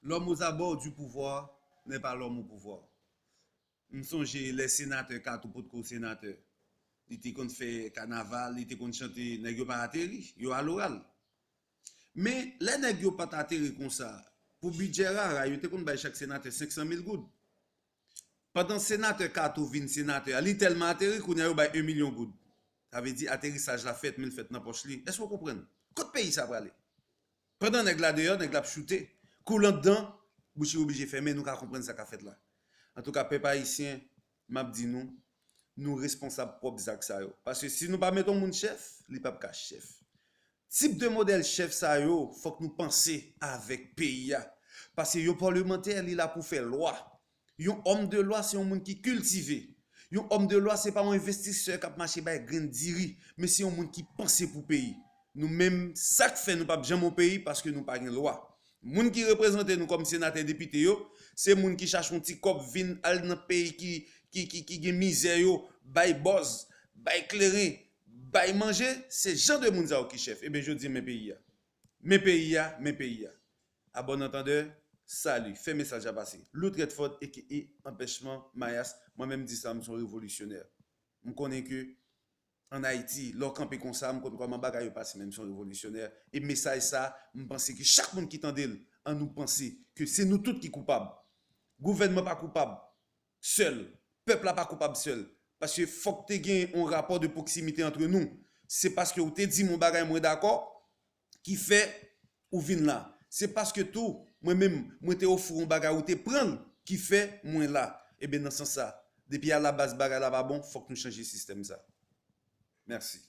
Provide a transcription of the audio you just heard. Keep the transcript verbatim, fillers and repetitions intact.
L'homme aux abords du pouvoir n'est pas l'homme au pouvoir. M sonje lè senatè Kato potko senatè. Li te konn fè kanaval, li te konn chante, nèg yo pa ateri, yo aloral. Men, lè nèg yo pa t ateri konsa, pou bidjè rara, yo te konn bay chak senatè senk san mil goud. Pandan senatè Kato vin senatè a, li tèlman ateri, kounye a yo bay en milyon goud. Sa vle di aterisaj la fèt, men l fèt nan pòch li. Èske w konprann? Kot peyi sa prale? Pandan nèg la deyò, nèg la ap choute. Kou l anndan, bouch li oblije fèmen, nou ka konprann sa k ap fèt la. Antouka, pèp ayisyen, m ap di nou, nou responsab pwòp zak sa yo. Paske si nou pa mete yon moun chèf, li p ap ka chèf. Tip de modèl chèf sa yo, fòk nou panse avèk peyi a. Paske yon palemantè, li la pou fè lwa. Yon òm de lwa, se yon moun ki kiltive. Yon òm de lwa, se pa yon envestisè k ap mache bay grenn diri, men se yon moun ki panse pou peyi. Nou menm, sa k fè nou p ap janm yon peyi, paske nou pa gen lwa. Moun ki reprezante nou kòm senatè, depite yo, se moun ki chache yon ti kòb vin al nan peyi ki, ki, ki, ki gen mizè yo, bay bòz, bay kleren, bay manje, se jan de moun sa yo ki chèf. Ebyen, jodi, men peyi a. Men peyi a, men peyi a. A bon antandè, sali, fè mesaj la pase. Lou Trèdfòd, aka Anpèchman Mayas, mwen menm di sa, m se yon revolisyonè. M konnen ke ann Ayiti, lè w kanpe konsa, m konn kòman bagay yo pase, men m se yon revolisyonè. E mesaj sa, m panse ke chak moun ki tande l, ann nou panse ke se nou tout ki koupab. Gouvènman pa koupab sèl. Pèp la pa koupab sèl. Paske fòk te gen yon rapò de pwoksimite antre nou. Se paske ou te di m yon bagay mwen dakò, ki fè ou vin la. Se paske tou, mwen menm, mwen te ofri w yon bagay, ou te pran l, ki fè mwen la. Ebyen, nan sans sa, depi alabaz bagay la pa bon, fòk nou chanje sistèm sa. Mèsi.